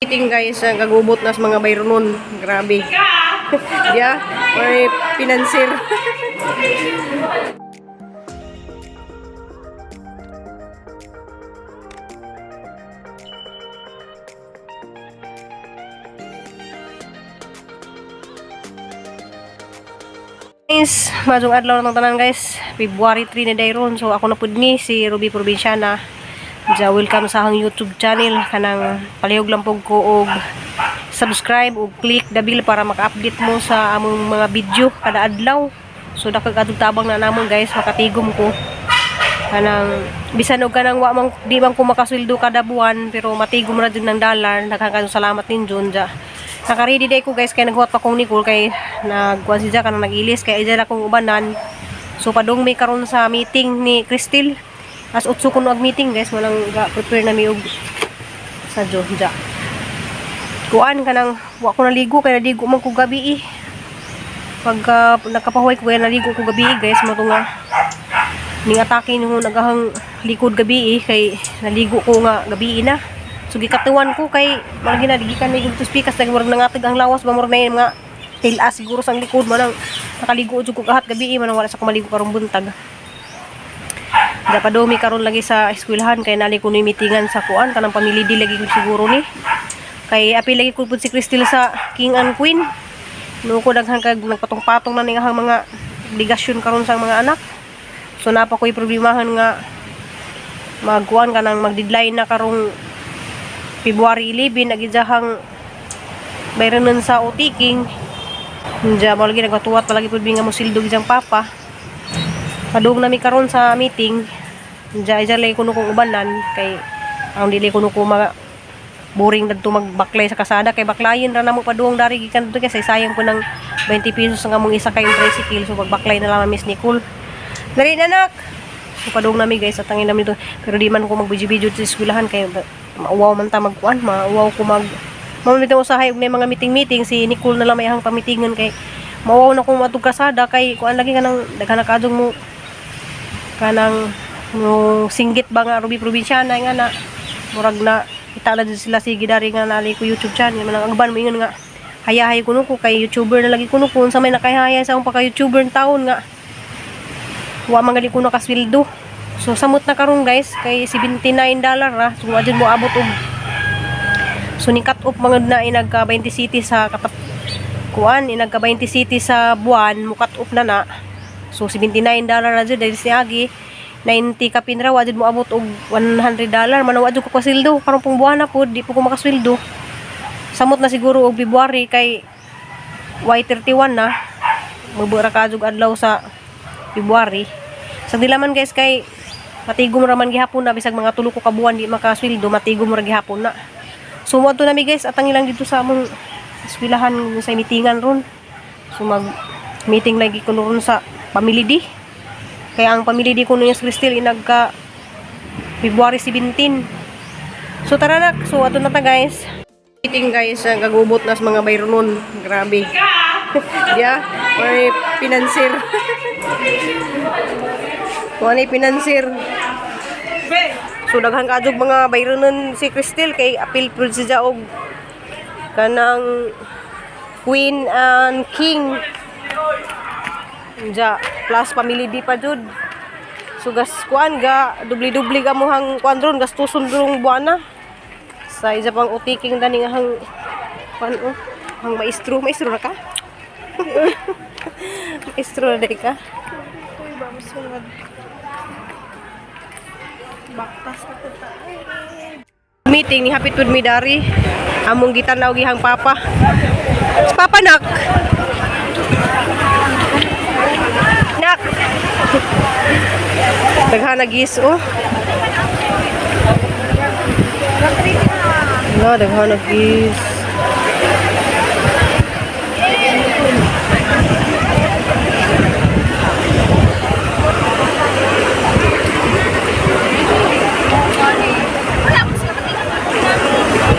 Meeting, guys, ang kagubot na sa mga bayronon. Grabe. Yeah, may financier. Guys, mazong adlaw na tanan, guys. February 3 na dayron. So ako na pud ni si Ruby Provinciana. Ja, welcome sa akong YouTube channel. Kanang palihog lang pug ko og subscribe og click the bell para maka-update mo sa among mga video kada adlaw. So dakag adtong tabang na namon, guys, makatigom ko. Kanang bisan og kanang wa man di man ko makasweldo kada buwan, pero matigom ra jud ng dollar. Daghang kayong salamat ninyo ja. Naka-ready day ko, guys, kay naghuwat pa kong Nicole kay nagkuan si Ja kanang nag-ilis kay ija na kong ubanan. So padung mi karon sa meeting ni Cristel. As 8 kuno ag meeting, guys, walang ga prepare na mi og sa jo ja. Kuan kanang wa ko naligo kay naligo man ko gabi eh. Pagka nakapahuway ko kay naligo ko gabi eh, guys, mo nga ning atake nung nagahang likod gabi eh, kay naligo ko nga gabi eh na. So gikatuan ko kay mga ginadigikan may gusto pikas nag murag nangatag ang lawas ba, murag na yun, mga tilas siguro sa likod mo nang nakaligo jud ko kahat gabi eh, manang wala sa ko maligo karong buntag. Dapat dumi karon lagi sa eskwelahan kay nali ko ni meetingan sa kuan kanang pamilya di lagi ko siguro ni. Kay apil lagi ko pud si Cristel sa King and Queen. No ko daghan kag nagpatong-patong na ning ang mga obligasyon karon sa mga anak. So napa ko'y problemahan nga magkuan ka nang mag-deadline na karong February 11 nagijahang bayranon sa utiking. Diya mo lagi nagpatuwat palagi pud nga mo sildo gijang papa. Padung nami karon sa meeting. Diya ija lay kuno kong ubanan kay ang dili kuno ko mga boring dadto magbaklay sa kasada kay baklayin ra namo padung dari gikan dito kay sayang po ng 20 pesos ang among isa kay tricycle, so magbaklay na lang Miss Nicole. Dali na, nak. So padung nami, guys, at angin namin dito, pero di man ko magbidyo-video sa eskwelahan kay mauwaw man ta magkuan, mauwaw ko mag mamit usahay og may mga meeting-meeting. Si Nicole na lang may ahang pamitingan kay mauwaw na kong matug kasada kay kuan lagi kanang daghan na kaadong mo kanang mo singgit ba nga Ruby Provinciana nga na murag na kita na jud sila sige dari nga naali ko YouTube channel man ang agban mo ingon nga hayahay kuno ko kay YouTuber na lagi kuno ko unsa may nakahayay sa akong pagka YouTuber taon nga wa man gali ko nakasweldo. So samot na karon, guys, kay $79 ra, so wa jud mo abot og so ni cut off mga na inagka 20 city sa katap kuan inagka 20 city sa buwan mo cut off na na. So $79 ra jud dahil si agi 90 kapin ra wa jud mo abot og $100 man wa jud ko kasweldo karon pong buwan na pod di po ko makasweldo. Samot na siguro og February kay Y31 na mabura ka jud adlaw sa February. Sa dilaman, guys, kay matigom ra man gihapon na bisag mga tulo ko ka buwan di makasweldo, matigom ra gihapon na. So mo nami, guys, at ang ilang dito sa among eskwelahan sa meetingan ron. So mag meeting lagi ko ron sa family di. Kaya ang family di ko niya sa Cristel inagka February 17. So tara na, so ato na ta, guys. Meeting, guys, ang kagubot na sa mga bayronon. Grabe. Yeah, may financier. Kung ano financier. So daghan kaadog mga bayronon si Cristel kay apil pud siya og kanang Queen and King. Ja, plus family di pa jud. So gas kuan ga dubli-dubli ka mo hang kuan ron gastuson durong buwana. Sa isa pang utiking dani nga hang kuan oh, hang maestro, maestro na ka? Maestro na day ka? Uy, ba, musunod. Baktas na po tayo. Meeting ni hapit pud mi dari. Among gitanaw gihang papa. Si papa nak. Nak. Daghan na gis oh. No, daghan na gis.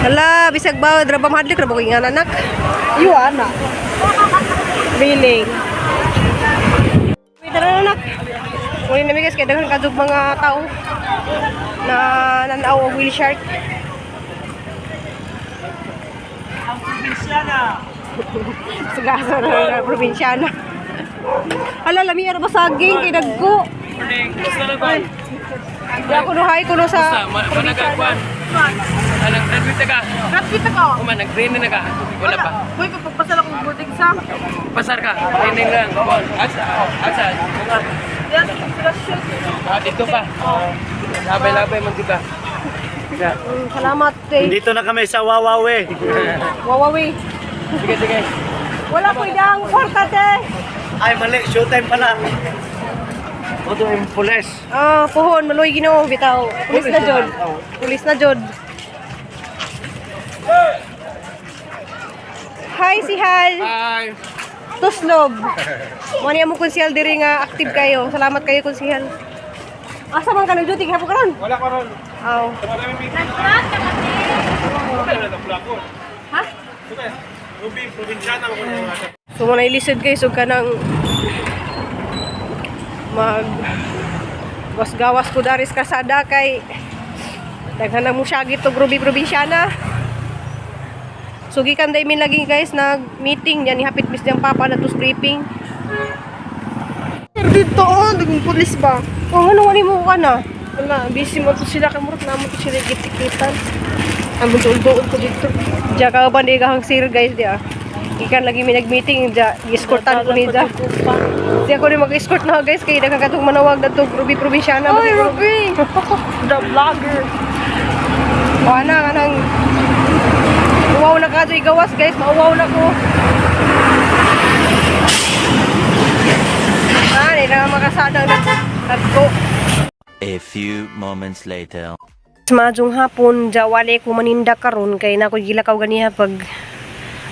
Hala, bisag ba dra ba mahadlok ra ba ko ingana, nak? Iwan na. Billing. Wait, tara na, nak. Kunin namin, guys, kay daghan kadug mga tao na nanaw og whale shark. Ang probinsyana. Sugasa na probinsyana. Hala, lami ara ba saging kay dagko. Morning. Gusto na ba? Di ako nuhay ko no sa Managagwan. Anong graduate ka? Graduate ako. Kuma, nag-training na ka? Wala pa. Uy, papagpasal akong board exam. Pasar ka. Training lang. Asa? Asa? Yes, sila shoot. Ah, dito pa. Labay-labay man di ba? Salamat eh. Dito na kami sa Wawawe. Wawawi. Sige, sige. Wala ko idang kwarta te. Ay, mali. Showtime pala. Oto yung pulis. Ah, puhon maluy Ginoo bitaw. Pulis na jod. Pulis na jod. Hi si Hal. Hi. Tuslob. Mo niya mo konsihal diri nga active kayo. Salamat kayo, konsihal. Asa man ka nag duty hapon karon? Wala ko ron. Aw. Ha? Ruby, probinsyana mo ko. So mo nailisod guys og kanang mag gawas ko daris kasada kay daghan na mo syagit og Ruby Probinsyana. So gikan day min lagi guys nag meeting yan ni hapit mis diyang papa na tos briefing. Pero dito, oh, naging pulis ba? Oh, ano wala mo ka na? Wala, busy mo to sila. Kamurot na mo to sila gitikitan. Ang duol-duol ko dito. Diya ka ba di kahang sir guys diya. Gikan lagi mi nag-meeting diya, gi-escortan ko ni diya. Diya ko ni mag-escort na guys kay daghan katong manawag dadto Ruby Probinsyana. Oy, Ruby! The vlogger. Wala ka nang uwaw na ka doy gawas guys, mauwaw na ko. Ah, di na makasadang nagko. A few moments later. Maadjong hapon, jawale ko maninda karon kay na ko gilakaw ganiha pag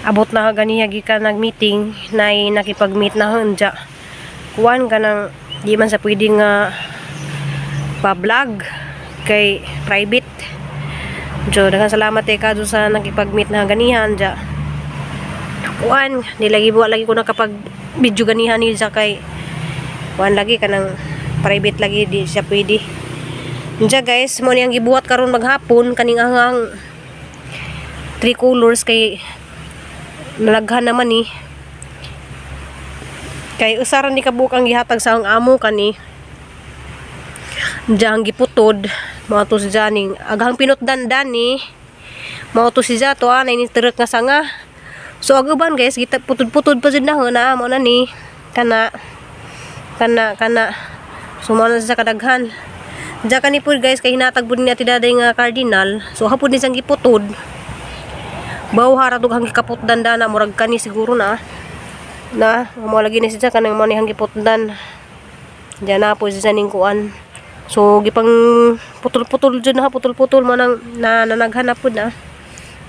abot na ka ganiha gikan nag-meeting nay nakipag-meet na hunja. Kuan ka nang di man sa pwede nga pa-vlog kay private. Jo, daghang salamat eh ka sa nakipag-meet na ganihan ja. Kuan, di lagi buwa lagi ko nakapag video ganihan ni ja kay kuan lagi kanang private lagi di siya pwede. Diya guys, mo niyang gibuhat karon maghapon kaning angang three colors kay nalaghan naman ni. Kay usaran ni kabuok ang gihatag sa ang amo kani. Diya ang giputod, mao to si Janing. Aghang pinutdan dani. Mao to si Jato anay ni tirik nga sanga. So ag uban guys, gita putod-putod pa jud na ho na mo na ni kana kana kana. So mao na siya kadaghan. Diya kani po guys kay hinatag pud ni Ate Daday nga cardinal. So hapon ni siyang giputod. Baw hara tug hang gikaputdan dana murag kani siguro na. Na mo lagi ni siya kanang mo ni hang giputdan. Diya na po siya ning kuan. So gipang putol-putol jud na putol-putol man ang na nanaghan na pud na.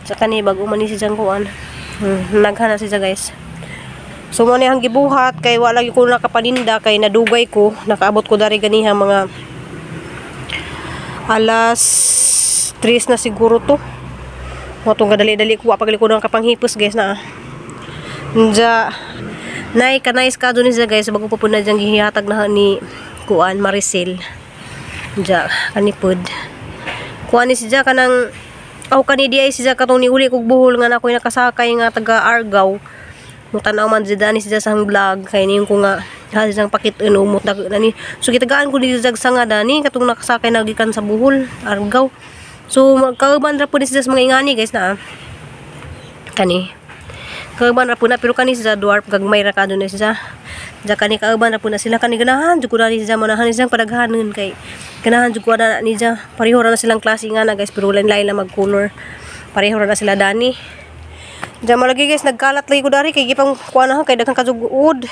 Sa kani bago man ni siya kuan. Naghan na siya guys. So mo ni ang gibuhat kay wala lagi ko nakapaninda kay nadugay ko, nakaabot ko dari ganiha mga alas 3 na siguro to. Mo tong kadali-dali ko wa pagali ko ng kapanghipos guys na. Nja nay kanais ka ni siya guys bago pa po na diyang gihatag na ni kuan Maricel. Nja kanipod. Kuan ni siya kanang aw kani di ay siya katong niuli kog buhol nga na ako'y nakasakay nga taga Argao. Mutanaw man siya dani siya sa vlog kay niyon ko nga ha siyang pakit ano mutag nani. So gitagaan ko ni siya sa nga dani katong nakasakay na gikan sa Buhol, Argao. So magkauban ra po ni siya sa mga ingani guys na. Kani. Kauban ra po na pero kani siya dwarf gagmay ra kadto na siya. Diya kani kauban ra po na sila kani ganahan jud ko na ni siya manahan ni siyang padaghanon kay ganahan jud ko na ni siya. Pareho ra na silang klase nga na guys pero lain-lain lang mag color. Pareho ra na sila dani. Diyan malagi guys, nagkalat lagi ko dari kay gipang kuha na kay daghang kajug uod.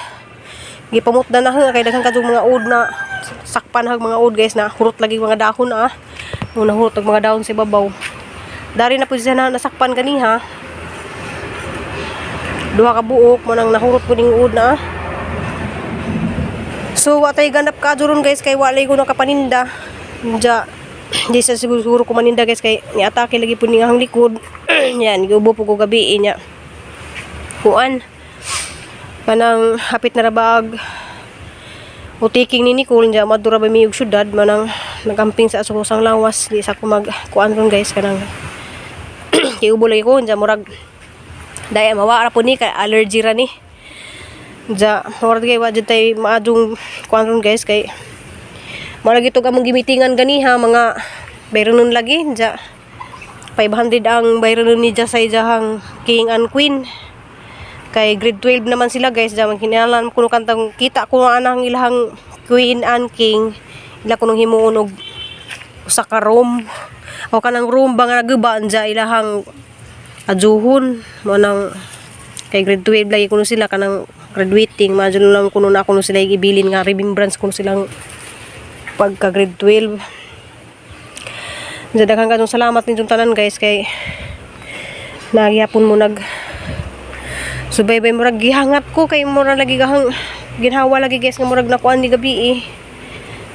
Gipamutda na kay daghang kajug mga uod na sakpan hag mga uod guys na hurot lagi mga dahon ah. Muna hurot og mga dahon sa ibabaw. Dari na po siya na nasakpan ganiha. Duha ka buok mo nang nahurot ko ning uod na ah. So wa tay ganap ka ron guys kay walay ko nakapaninda. Diya di sa siguro, siguro ko maninda guys kay niatake lagi po ni ang likod. Yan, giubo po ko gabi niya. Kuan. Kanang hapit na rabag. Utiking ni Nicole niya madura ba miyog syudad manang nagamping sa asukosang lawas di sa ko mag kuan ron guys kanang kay ubo lagi ko niya murag Dahil mawa ra po ni kay allergy ra ni. Ja, murag kay wa jud tay maadong kuan ron, guys, kay mao lagi to among gimitingan ganiha, mga bayronon lagi. Ja, 500 ang bayronon ni ja sa ijahang king and queen. Kay grade 12 naman sila, guys. Ja, magkinahanglan kuno kantang kita ko anang ilahang queen and king, ila kunong himuon og usa ka room o kanang room ba nga naguba anja ilahang adjuhon mo nang kay grade 12 lagi kuno sila, kanang graduating. Madyo lang kuno na kuno sila ibilin nga remembrance kuno silang pagka grade 12. Diyan, daghan kayong salamat ninyong tanan, guys, kay nagyapon mo nag subaybay. Murag gihangat ko kay murag lagi gahang ginhawa lagi, guys, nga murag nakuan ni gabi eh.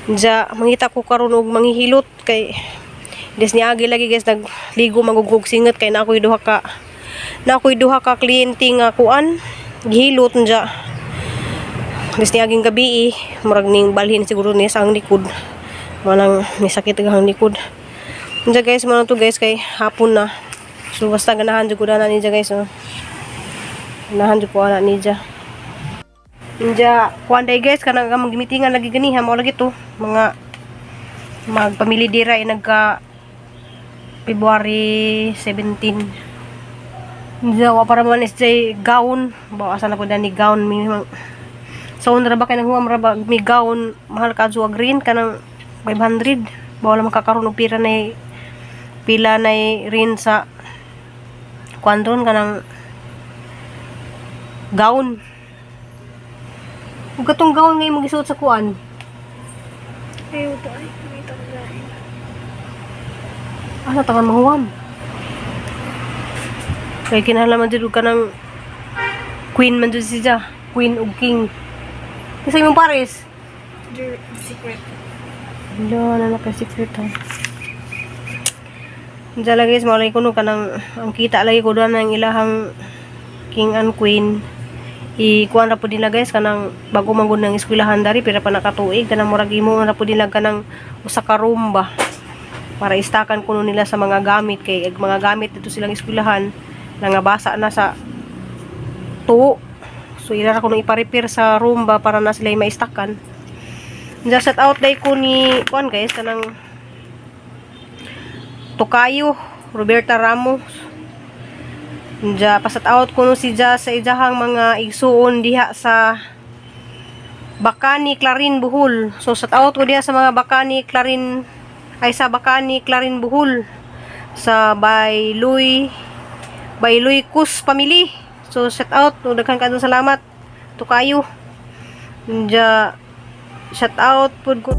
Diya, mangita ko karon og manghihilot kay des niagi lagi, guys, nagligo magugog singat kay na ako'y duha ka kliyente nga kuan gihilot. Diya, des niaging gabi eh, murag ning balhin siguro niya sa ang likod, manang may sakit ang likod. Diya, guys, mo to, guys, kay hapon na. So basta ganahan jud ko na niya, guys, oh. Ganahan jud ko ana niya. Diya, kuan day, guys, kanang magmitingan lagi ganiha, mao lagi to mga magpamili dira ay nagka February 17. Diya, wa para man is jay gown. Ba asa na po ni gown mi. So ra ba kay nang huwam ra ba mi gown, mahal ka og green kanang 500. Bawal makakaroon og pira na pila na rin sa kuan ron kanang gown. Ug katong gown nga imong gisuot sa kuan. Ayaw to ay. Dito ko dahil. Asa tangan mahuwam? Kay kinahanglan man jud og kanang queen man jud siya. Queen ug king. Kasi imong pares. The secret. Wala na naka secret ha. Diyan lagi guys, malay ko no kanang ang kita lagi ko doon ang ilahang king and queen. I kuan ra pud nila, guys, kanang bago man gud ng eskwelahan dari pira pa nakatuig, kanang murag imo ra pud nila kanang usa ka room ba para istakan kuno nila sa mga gamit, kay ag mga gamit dito silang eskwelahan nangabasa na sa tuo. So ila ra kuno ipa-repair sa room ba para na sila maistakan. Just shout out day ko ni kuan, guys, kanang Tokayo Roberta Ramos. Ja, pa-shout out ko no si Ja sa ijahang mga igsuon diha sa Bakani Clarin Buhol. So shout out ko diha sa mga Bakani Clarin, ay sa Bakani Clarin Buhol, sa Bayluy Bayluy Kus family. So shout out, daghan kaayong salamat, Tokayo. Ja, shout out pud ko